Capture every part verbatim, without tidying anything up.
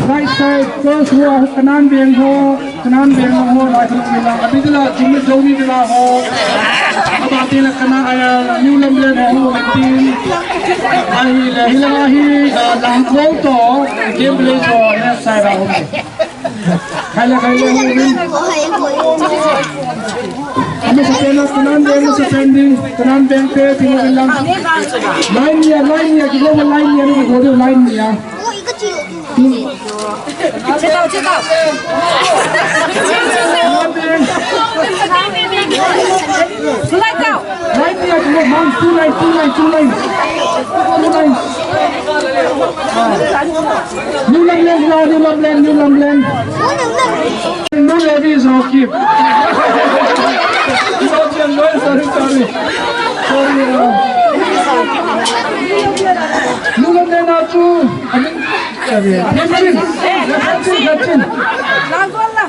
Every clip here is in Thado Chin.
Right side, first ho, Kanan Veng ho, Kanan Veng ho, lai ho, mi lang, abidila, Jimmy Jomi bila ho, abati la Kanan, aya, New Lamlen ho, ho, team, ahi, la, hila, ahi, uh, Langkol to, game village ho, left side ho. Khaila, khaila, ho, win. Ama sa pena, Kanan Veng, sa pending, Kanan Veng te, team, ho, lang. Line nia, line nia, kigo, line nia, kigo, line nia. Check out, check out. Two line down. Line nia, two line, two line, two line, two line. Two line. Ah. New Lamlen, New Lamlen, New Lamlen. No, Levi is okay. Sorry, sorry, sorry. Sorry, uh, New Lamlen, uh, two. I mean, Langkol la.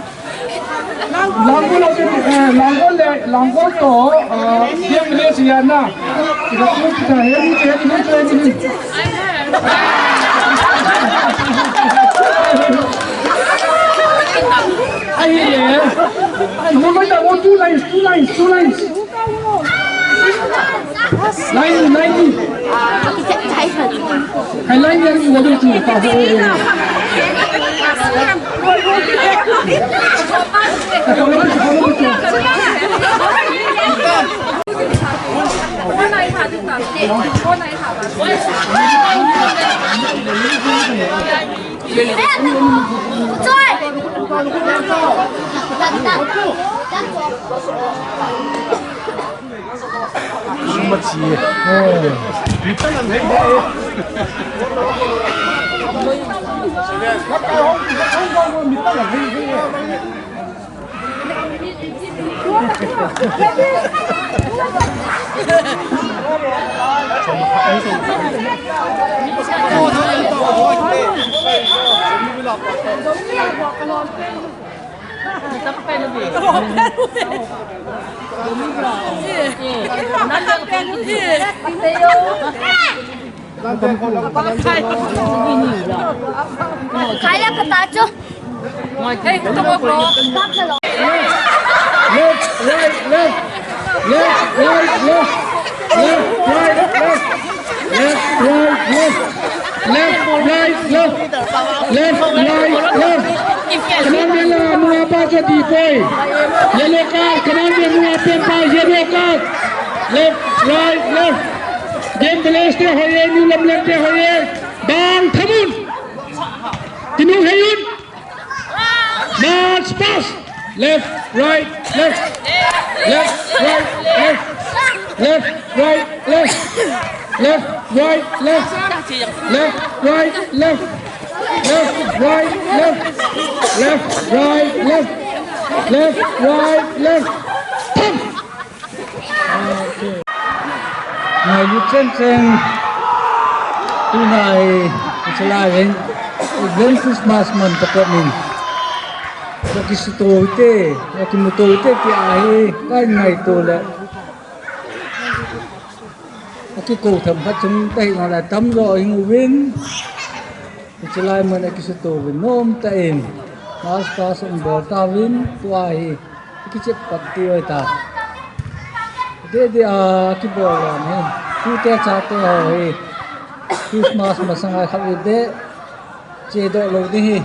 Langkol la, eh, Langkol le, Langkol to, eh, game village ya na. Ila tu kita, eh, ni, eh, ni, eh, ni. Ai, eh. Ai, mo mai ta, mo two lines, two lines, two lines. Line, line. Hai line yang gua tu tu, tak boleh. Kaya patacho. Hey, ito mo, bro. Left, right, left. Left, right, left. Left, right, left. Left, right, left. Left, right, left. Left, right, left. Kanan Veng la, nunga pa cho di poi. Yellow card, Kanan Veng nunga pen pa, yellow card. Left, right, left. Game village te hoiye, New Lamlen te hoiye. Bang thamun. Tinu heyun. March past. Left, right, left. Left, right, left. Left, right, left. Left, right, left. Left, right, left. Left, right, left. Left, right, left. Left, right, left. Thum. Ngailut chengcheng. Tunai, ichalai veng. Veng Christmas man pakot nin. Akisuto ute, akimuto ute ti ahi, kai ngaito le. Akikou themkhat chung tahi nalai tamjo hing uvin. Hichelai mun akisuto uvin nom tah in. Master sum bol tauvin tua hi. Kichep pat ti oi ta. Dede a kibol lou hi. Tute chate ho hi. Christmas masanga khat hi de. Chedoh lou ding hi.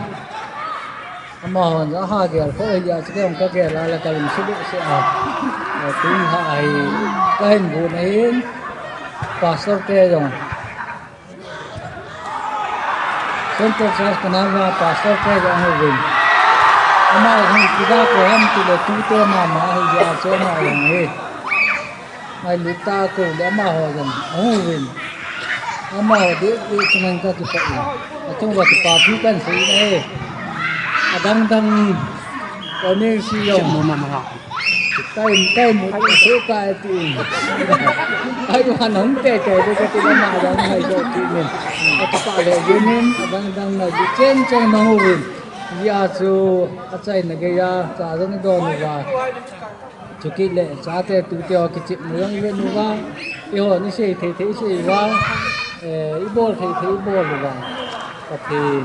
Amahon aha gel kho hi a chute hung kagel a la kalung sulu se a. Tun ha hi. Kahin bu na hin. Pastor te jong. Central Church Kanan Veng a pastor te jong hung uvin. Ama hung kida ko ham tile tute mama hi a choma jong hi. Ngailut tah ko le amaho jong hung uvin. Amaho de de chunga kakipah in. Achunga kipapi kahin sei na e. Adang dang ko ne si jong. Time, time, so ka ti. Ai, wa nang te te de ka ti na ma dang ngai do ti ni. Ka pa le yin nin, dang dang na di chen chen na hu win. Ya chu, a chai na ge ya, cha dang do na ga. Chu ki le, cha te tu te o ki chip mu yang ve nu ga. I ho ni sei thei thei sei wa. Eh, i bol thei thei i bol wa. Ka phin.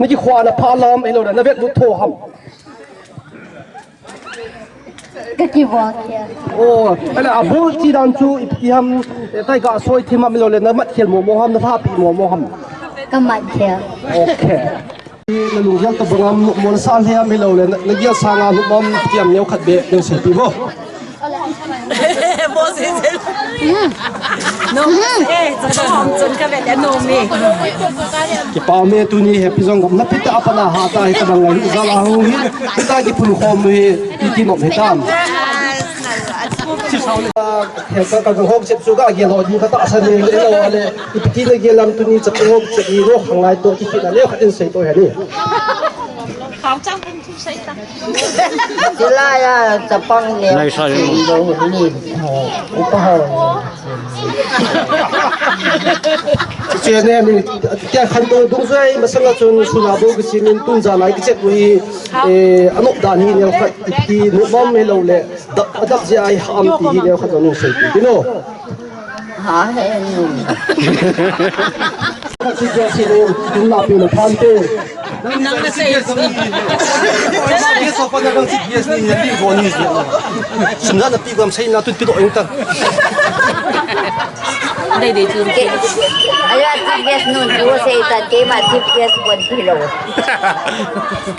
Niki khua na pha lom, ilo na vet bu tho ham. Ka kibol khel. Oh, ala abol chi dan chu ipi ham, eh, tai ka soi thim ham lou le na mat khel mo mo ham, na tha pi mo mo ham. Ka mat khel. Okay. Na lunggel tabang ham, mo na sa le ham lou le na, na gel sanga lu mam ti ham neo khat be, neo sei pi bo. Kipa me tuni he pi jong gam na pita apana ha ta hi ka dang lai za la hu hi, pita ki pun khom hi, ki ki nom hi tam. He ka ka hok chep chu ka gel ho di ka ta sa ni le lo le, ipi ti na gel lam tuni chap hok chep ni ro khang lai to ki ki na le khat in sei to he ni. Sila ya chapang ni. Nai sa ni. Ni. Upa ho. Che ne mi, kya khan to dung sai masala chun sula bo ki simin tun ja lai ki chet wi, eh, anop dan hi ne khat ki no mam me lo le. Dap, dap ji ai ham ti hi ne khat no sei ti no. Ha he nu. Khat si kya si lo, tun la pi lo phan te. Nang na sei si. Yes, so pa na dang si yes ni ni li go ni. Sum na pi gam sei na tun pi do ing ta. Dei dei tun ke. Aya ti yes nu tu sei ta ke ma ti yes pon pi lo.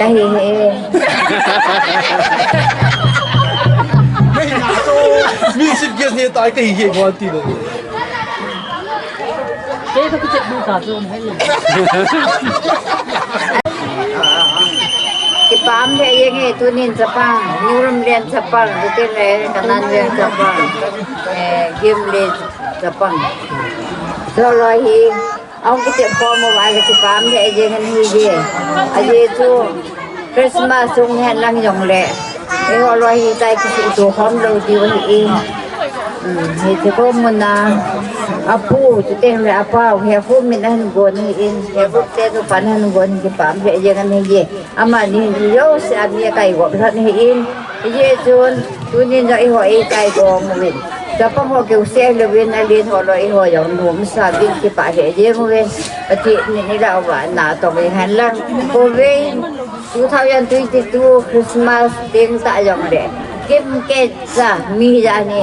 Ka hi he. Music guest ni tai ka hi he ko ti lo. Kei ka kichep du ta chu. Kipam le yeng he tunin chapang, New Room Lian chapang, Dutin le Kanan Lian chapang, eh, Gim le chapang. Solo hi Aung kiti pom mo va le kipam le jeng an hi je. Aje chu Christmas sung hen lang jong le. Eiho loi hi tai kisi tu khom lo diu hi in. Hmm, hi chu ko muna. Apu chu teng le apa he khu min an gon hi in. He khu te chu pan han gon kipam le jeng an hi je. Amani jouse a mi kai gop lhon hi in. Hichun, tunin jong eiho eikai gom uvin. Chapang ho keu se louvin, alen ho loi eiho jong nom sa uvin kipah he jeng uve. Pathen in ilah uva natong uhen lang. Kove in two thousand twenty-two Christmas ding tah jong le. Kimkei cha mi jani.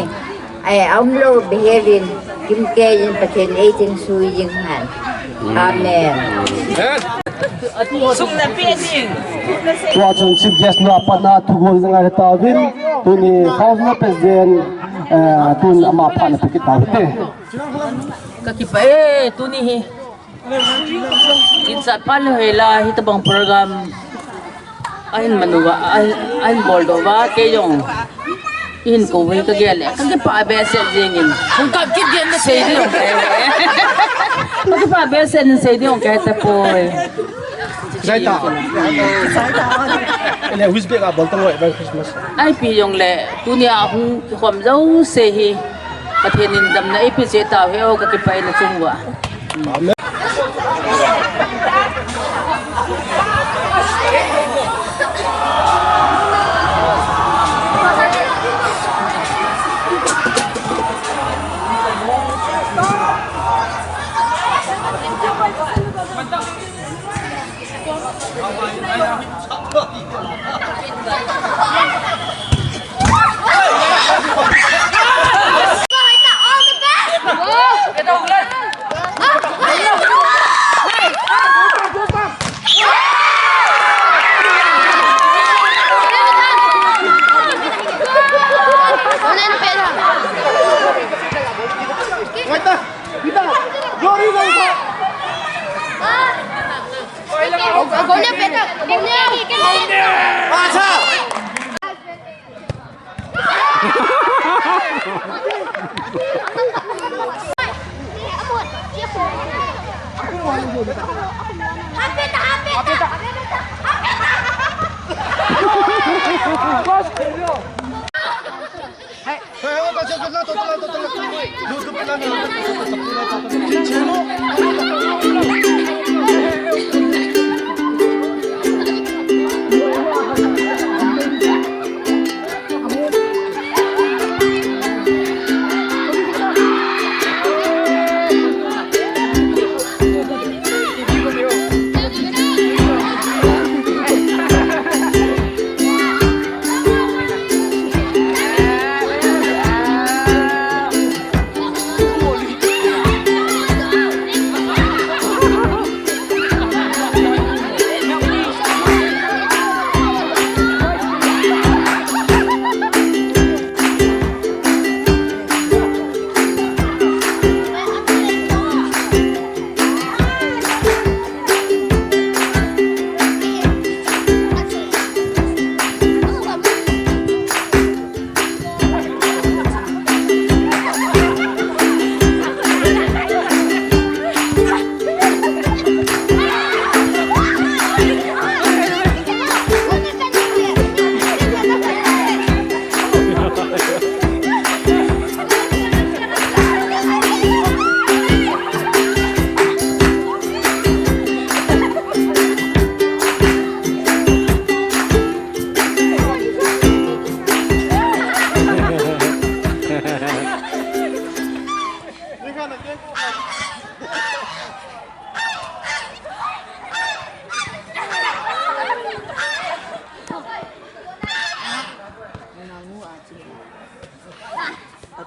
Ai, aum lou behelin, kimkei in Pathen eichingsui jing hen. Amen. Tua chun chief guest na patna thugol na ngai tauvin, tuni House na President, eh, tun ama phat na pe kit tauvin te. Ka kipah e, tuni hi. Insat pan hoi la, hitabang program. Ahin manu va, ahin, ahin bol doh va, kei jong. Ihin kou hi ka gel le, ka kipah behseh jeng in. Hung kap kit jeng na sei ding jong kahe. Ka kipah behseh in sei ding jong kahe tapoi. Zai ta. Ele Uzbek a bol tang loi, Merry Christmas. Ipi jong le, tunia hung kikhom jouse hi. Pathen in damna eipeh cheh tauhen, ka kipah e na chung uva. Amen.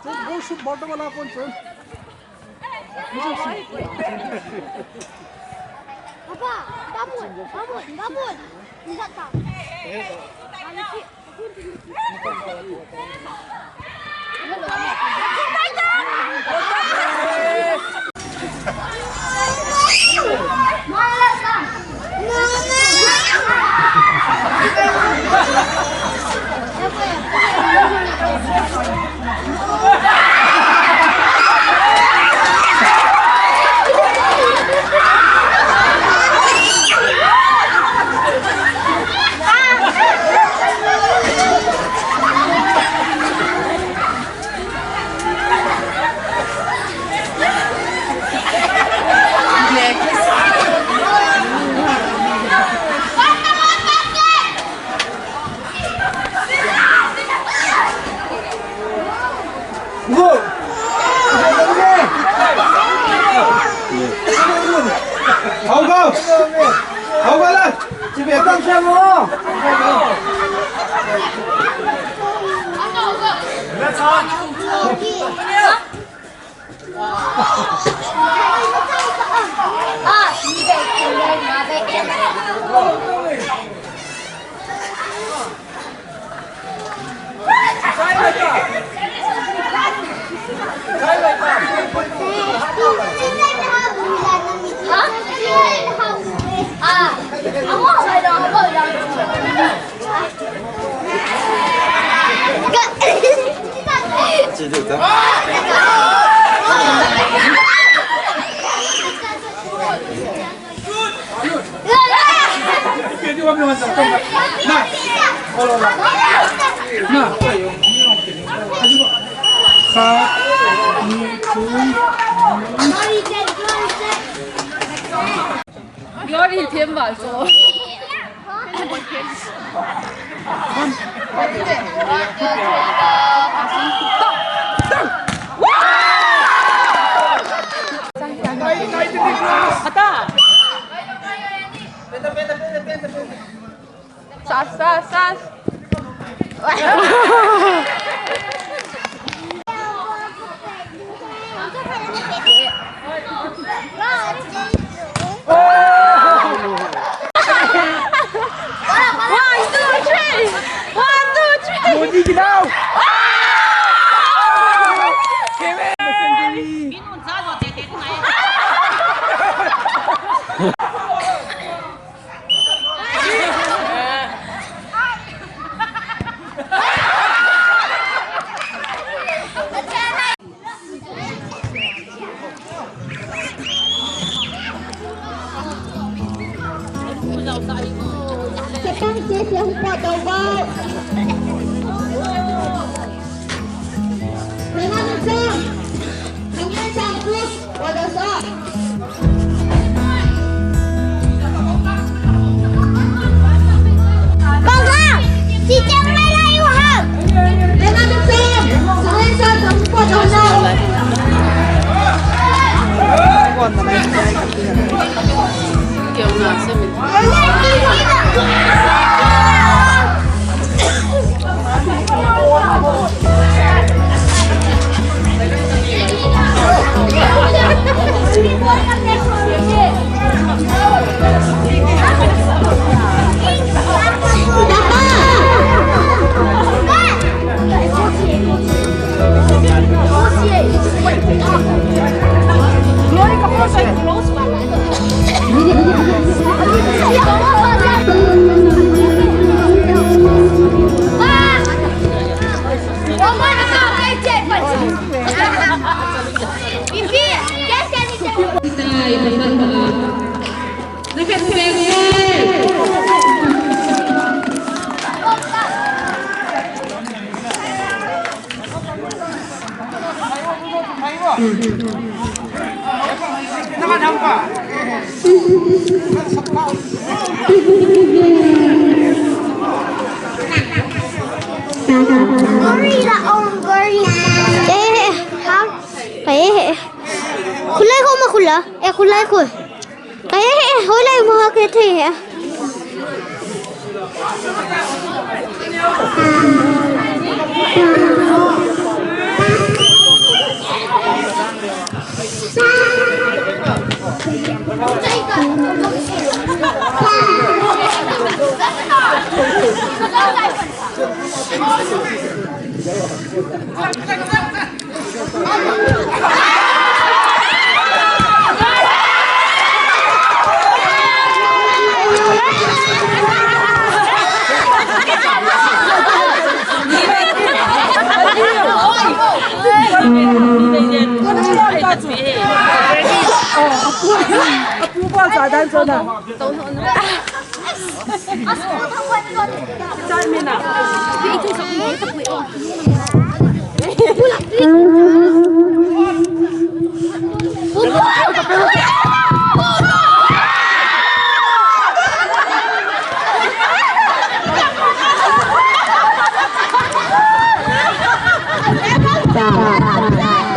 Chun, ball shoot, ball double a pon chun. Papa, double, double, double. Ingat tak? Glory them also. Ata. Sas, sas, sas. One, two, three. One, two, three. Modi ki dao. Gorilla, oh, gorilla. Eh, eh, ha? Eh, eh. Khulai ko ma khula? Eh, khulai ko. Ka he he, hoilai mo ha ke the he.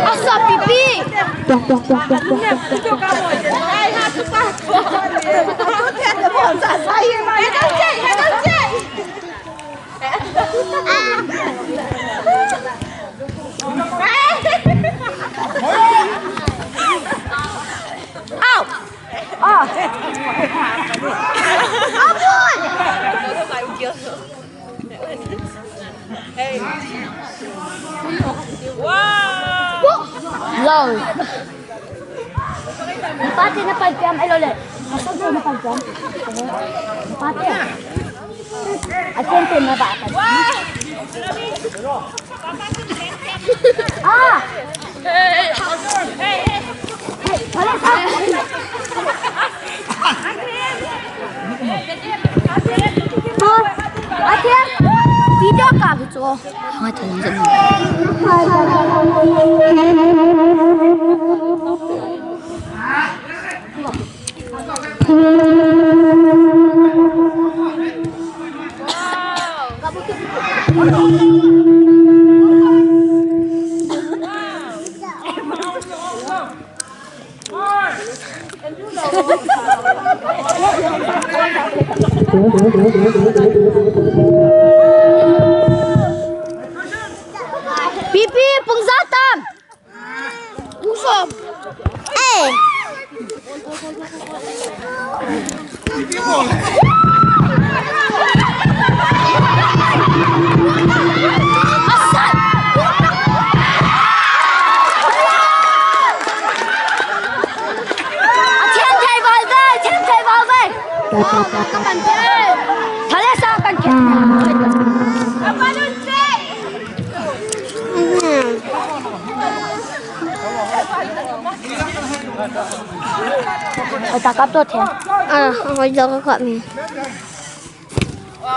Asa pipi. Au! Ah! Abun! Lol. Napate na pagkam, ay lole. Napate na pagkam. Napate. Akin tin na ba? Ah! Hey, wala sa. Ate, video ka bu cho. Hanga thalang jat. Pipi, pung ja tam. Pung som. Eh. Asat. Athem thei val ve, athem thei val ve. Thale sa kan ke. Oi, ta kap to the. Ah, oi, ta kap mi.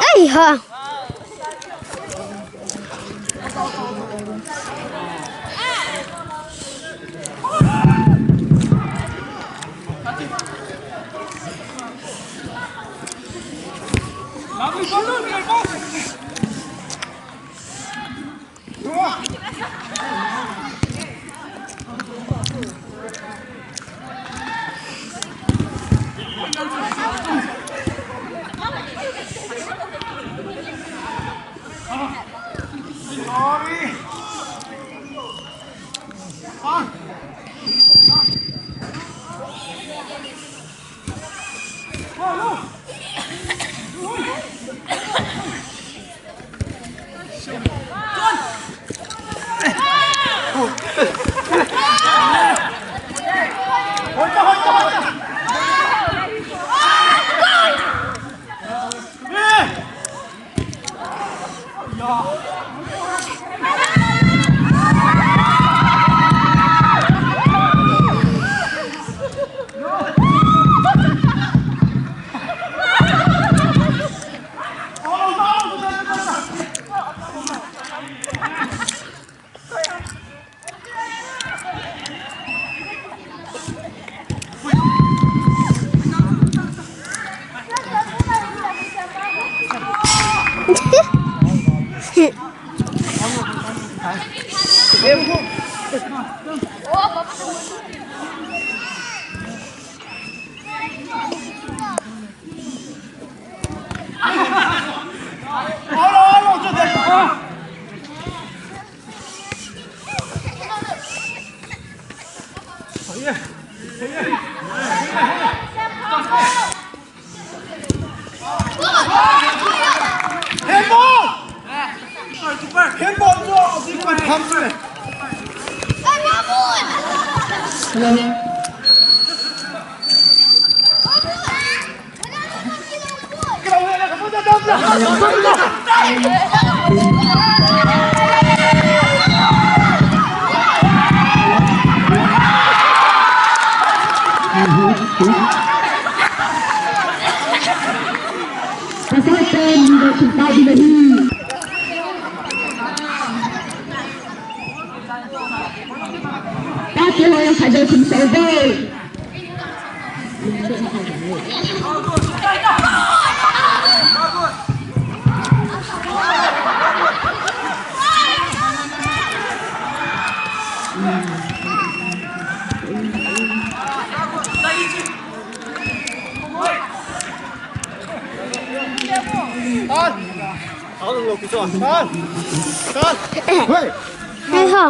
Ai ha. Pasal ten, hindi ko sabi na hi. Pati ho yung kajal kung sa ubay. Hey, ho.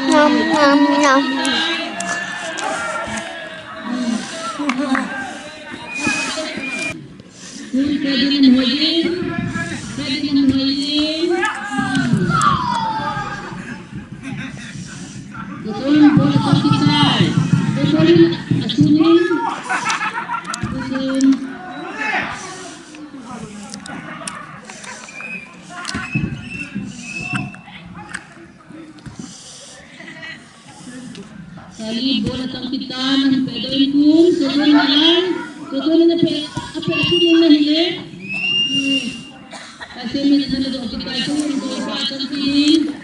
Nom, nom, nom. Kutun bola tong kitai. Kutun asunin. Kutun. Kali bola tong kitai, nang pedon kum, Kutun alang, Kutun na pe, ape kunin na hile. Hmm. Ase mi na do kitai, Kutun do pa tong kitai.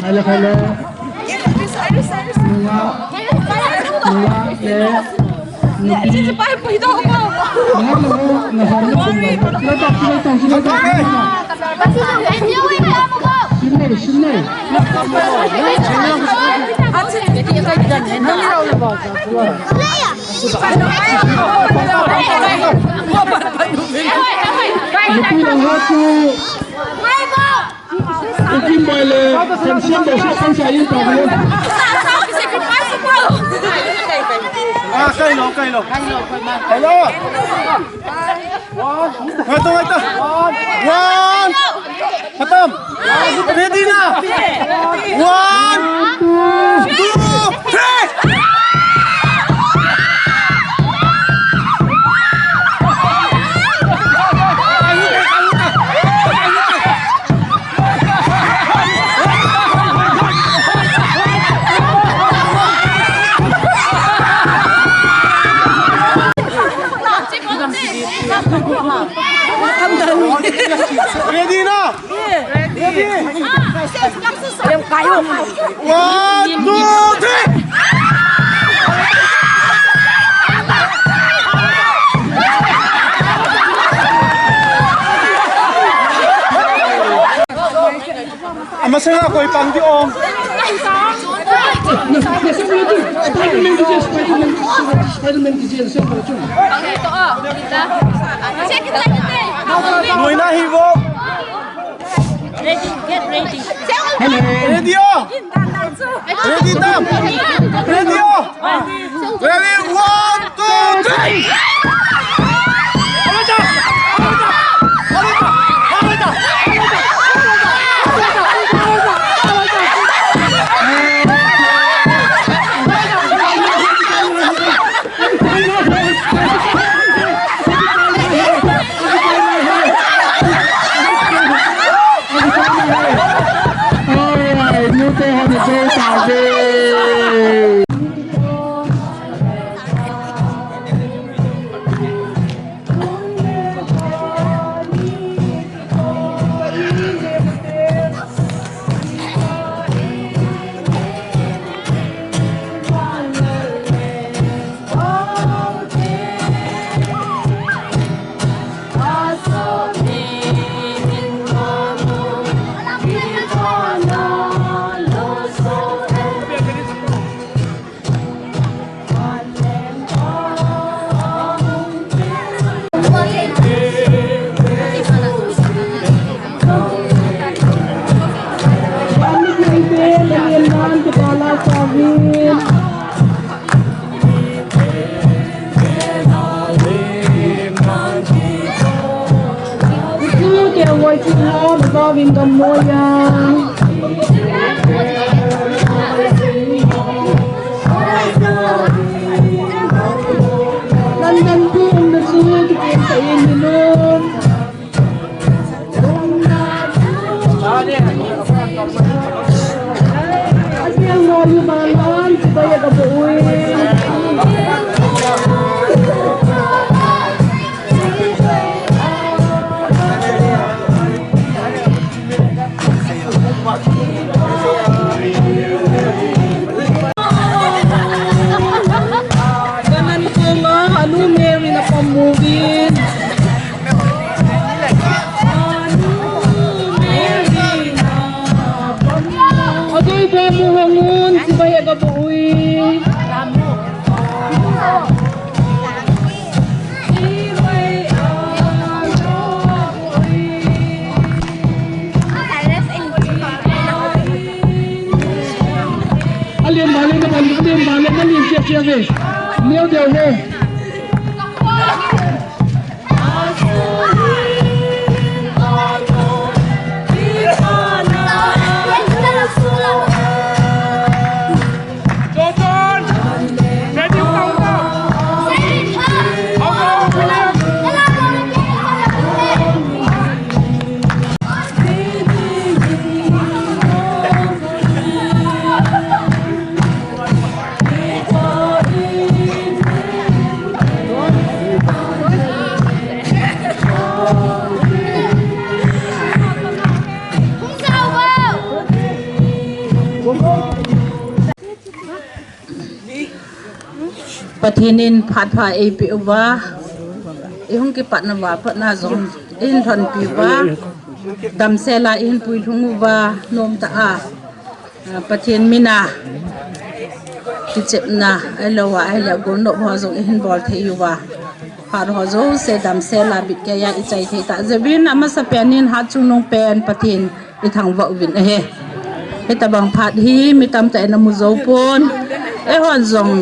Hello, hello. Nunga, nunga, le. Nupi. Nunga, nunga, nunga, nunga. Sila ta, sila ta, sila ta. Sila ta, sila ta. Sila ta, sila ta. Nupi lang ha tu. Ikim bai le, kan siam bai siam kan sa yin ta le. Ah, kai lo, kai lo. Kai lo. Wait, wait. One. Khatam. Ready na. One, two, three. Ready na? Ready? One, two, three. Amasanga koi pang di ong. Spider-Man ki jail, Spider-Man, Spider-Man ki jail, Spider-Man ki jail. Noi na hi vo. Ready, get ready. Hello. Ready o. Ready tam. Ready o. Ready, one, two, three. Alright, nute hon go tave. London pi umna chu kichen ta in hilun. Asiang mo yu balan, chibai ya ka buwi. Kanan ko nga, anu Mary na pamugin. Anu Mary na pamugin. Adoy ba mo hangun, chibai ya ka buwi. Neo deu ve. Pathen in phat pha eipeh uva, ihung kipatna uva, patna jong ihin lhonpi uva, damsel a ihin puilhung uva, nomtah a, ah, Pathen mina kichepna, ahilou a, ahile golnop ho jong ihin bol thei uva, phat ho jouse damsel a bitkei a ichai thei tah jeh uvin, amasapen in hatchungnung pen Pathen ithangvah uvin ahi. Hitabang phat hi mi tamtah in amu jou pon. Eihon jong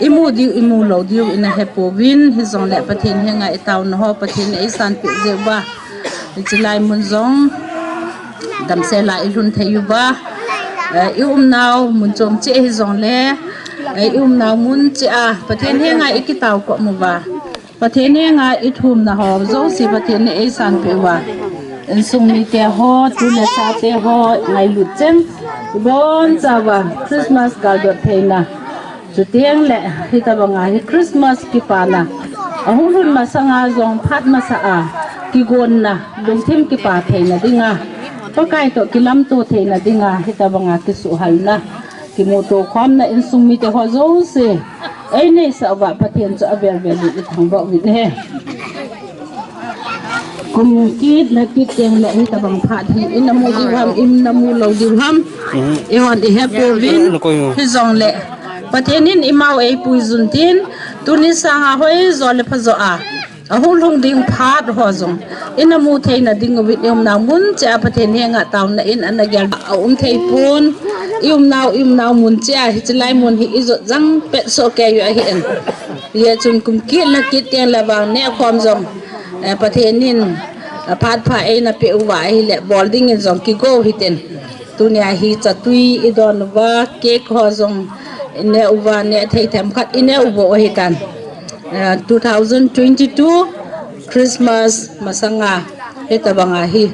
imu diu, imu lou diu ina hepouvin, hijongle Pathen henga itaona ho Pathen in eisanpeh jeh uva, hiche lai mun jong damsel a ilhun thei uva, eh, iumnau mun chom cheh hijongle, eh, iumnau mun cheh a Pathen henga ikitao khom uva, Pathen henga ithumna ho jouse Pathen in eisanpeh uva, insung mite ho, tu le sa te ho ngailut cheng, ibonchauva Christmas galdot theina, chuteng le hitabanga hi Christmas kipana ahung lhun masanga jong phat masa a kigonna, lungthim kipa theina dinga, Pakai toh kilamto theina dinga, hitabanga kisuhhalna, kimuto khomna, insung mite ho jouse eineisah uva Pathen chu avel vel in ithangvah uvin ahi. Kum kit le kit teng le hitabang phat hi ina mu diu ham, ina mu lou diu ham, eihon ihepouvin, hijongle Pathen in imau eipuijun tin, tuni sanga hoijo le phajo a ahung lhung ding phat ho jong ina mu theina diuvin, iumnau mun cheh a Pathen henga taona in ana gel a um thei pon, iumnau, iumnau mun cheh a hiche lai mun hi ijot jang pet soh kei u ahin. Hijeh chun kum kit le kit teng le vang neh khom jong, eh, Pathen in, eh, phat pha eina peh uva ahile bol dingin jong kigo hitin. Tunia hi chatui idon uva, cake ho jong ineh uva, neh thei themkhat ineh u bou ahitan. Eh, two thousand twenty-two Christmas masanga hitabanga hi,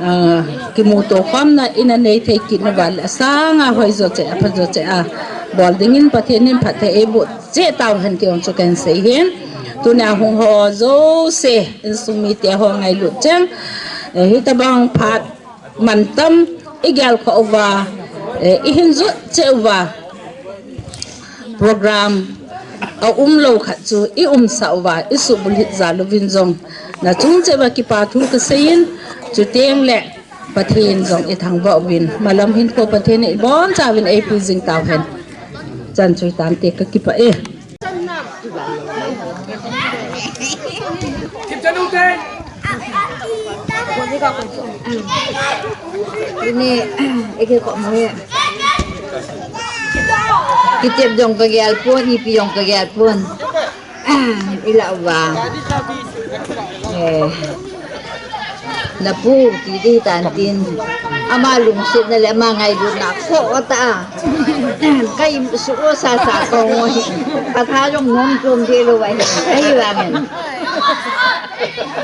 ah, kimuto khomna ina nei thei kit nauva le asanga hoijo cheh, aphajo cheh a bol dingin Pathen in phatthei eiboh cheh tauhen ti jong chu kahin sei ahin. Tunia hung ho jouse, insung mite ho ngailut cheng, eh, hitabang phat mantam igelkhoh uva, eh, ihin jot cheh uva, program aumlou khat chu iumsah uva, isuhbulhit jal uvin jong nachung cheh uva kipa thu kasei in, chuteng le Pathen jong ithangvah uvin, malam hinkho Pathen in ibonchauvin eipui jing tauhen. Chan chu hitante, kakipah e. Ini, eke ko mo ye. Kitep jong kagel pon, ipi jong kagel pon. Ilah uva. Eh. Napu, ti ding hitan tin. Ama lungsetna le ama ngailutna khoh tah a. Kaisuh sasa kong ahi. Katha jong nom chom deh lou ahi. Ahivangin.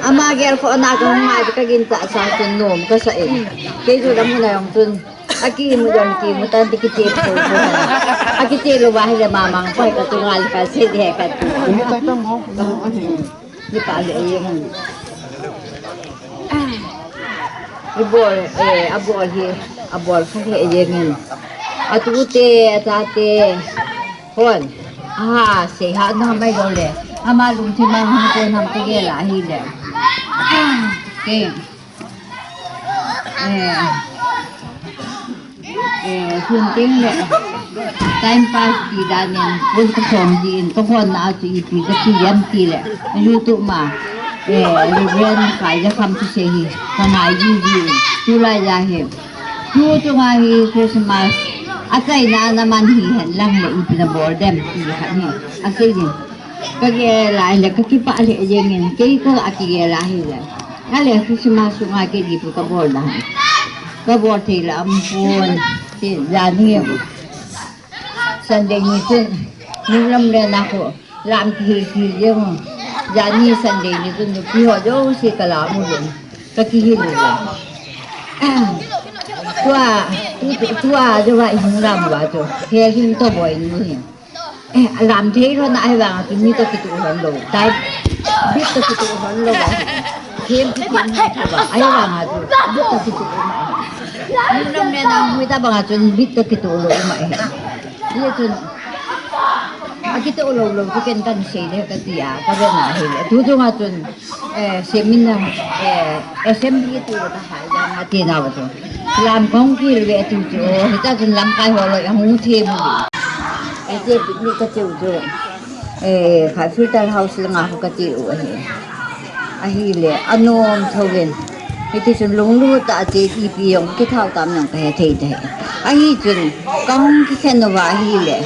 Ama gelkhohna kahung ngai, kagin tahsa chun nom kasa e. Kei chu lam huna jong chun. Akimu jong kimu tan ti kiti po po. Akiti lou uva hile mamang pai kachunga le kasei ding kati. Ni pa le ye ngan. Ibol, eh, abol hi, abol kha hi ye ngan. Atute, atate. Hon. Aha, sei ha na mai lou le. Ama lungthim a hung ko nam te ge la hile. Ke. Eh, eh, sun ting le, time pass ti dan in, pun ka som din, ka hon na chu ipi ka ti yam ti le, YouTube ma, eh, Reverend Kai Ja Kham chu sei hi, ka ngai ji ji, tu la ja hi, tu tu ngai hi Christmas, Achaina na man hihen lang le ipi nabol dem ti khat hi. Asei jin. Kagel a le kakipah lheh jengin. Kei kagel a hile. Ale Christmas sunga kei ipi kabol da. Kabol thei la aum pon. Ti jani. Sunday ni chun. Ni lam le na ko. Lam kihil kihil jeng. Jani Sunday ni chun nupi ho jouse kalam u jeng. Kakihil u jeng. Tua, tu, tu, tua, jouse ihung lam uva chu. He hing to boi nu hi. Eh, alam thei lhon a ahivang a chu mi toh kitoh lhon lou. Tai, bit toh kitoh lhon lou va. Them kithem lhon lou va. Ahivang a chu, bit toh kitoh lhon lou. Ni lam le na hui ta bang a chun bit toh kitoh lhon lou ma hi. Ye chun. Akitoh lou lou chu ken kan sei le kati a, ka ve na hi le. Tu chung a chun, eh, seminar, eh, assembly tu ka hai ja na ti na va chu. Lam kong kihil ve tu chu, hita chun lamkai ho loi ahung them u ve. Eh, che picnic ka cheu chu. Eh, kha filter house langa ho ka cheu ahi. Ahile, anom tho ven. Hiti chun lunglut tah a che ipi jong kithau tam jong ka he thei thei. Ahi chun, kahung kikhen uva ahile.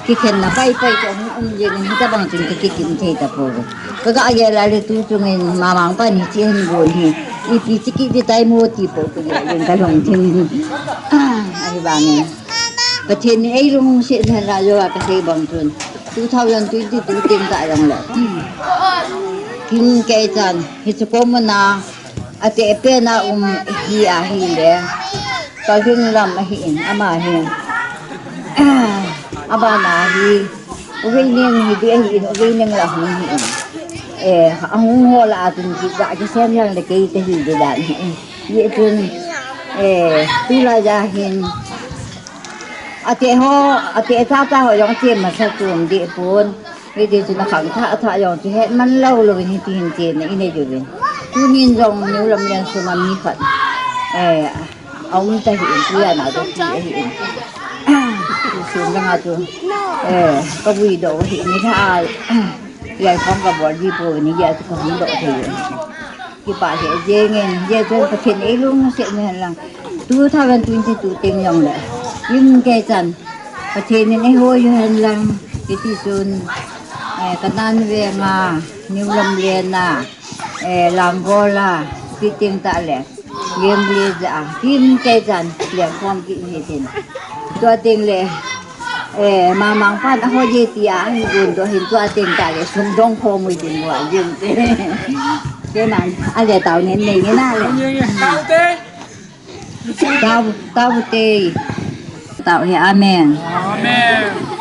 Kikhenna pai pai chu ahung um jeng in hitabang chun ka kikim thei tapouve. Ka ga gel a le tu chungin Mamang pan hiche hin gon hi. Ipi chi kiti tai mo ti pou ka gel in ka lhung thim in. Ah, ahivangin. Pathen in eilungset hen lang jo a ka sei bang chun. Two thousand twenty-two teng tah jong le. Kim kei chan, hiche kom a na, ateh pen a um hi ahile. Kalhing lam ahi in, ama hi. Abana hi, Uvei Neng hi ding ahi in, Uvei Neng la hung hi in. Eh, ahung ho lah a chun kija kisem jeng le kei te hi ding dan hi in. Ye chun, eh, tulai ja hin. Ateh ho, ateh cha cha ho jong che masa chom deh pon. Hiti chun akhang thah thah jong chu het man lou lou in hiti hin chena inei uvin. Tunin jong New Lamlen sunga mi khat. Eh, aum ta hi in, tujan a dou ti ahi in. Tusun langa chu. Eh, ka vui dou hi in, ni tha a. Yai khom ka bol di pou ni, ya chu ka hung dou thei in. Kipah lheh jeng in, hijeh chun Pathen eilungset hen lang. Two thousand twenty-two teng jong le. Kim kei chan. Pathen in eiho u hen lang. Hiti chun, eh, Kanan venga, New Lamlen a, eh, Lamgol a, Piting tah le, Game Village a, kim kei chan, lengkhom kit ni tin. Tua teng le, Eh, Mamang pan aho je ti a, ahi gon doh hin tua teng tah le sum dong khom u ding uva jing te. Keman, ale tao nen nei nge na le. Tao, tao te. Tao hi, amen. Amen.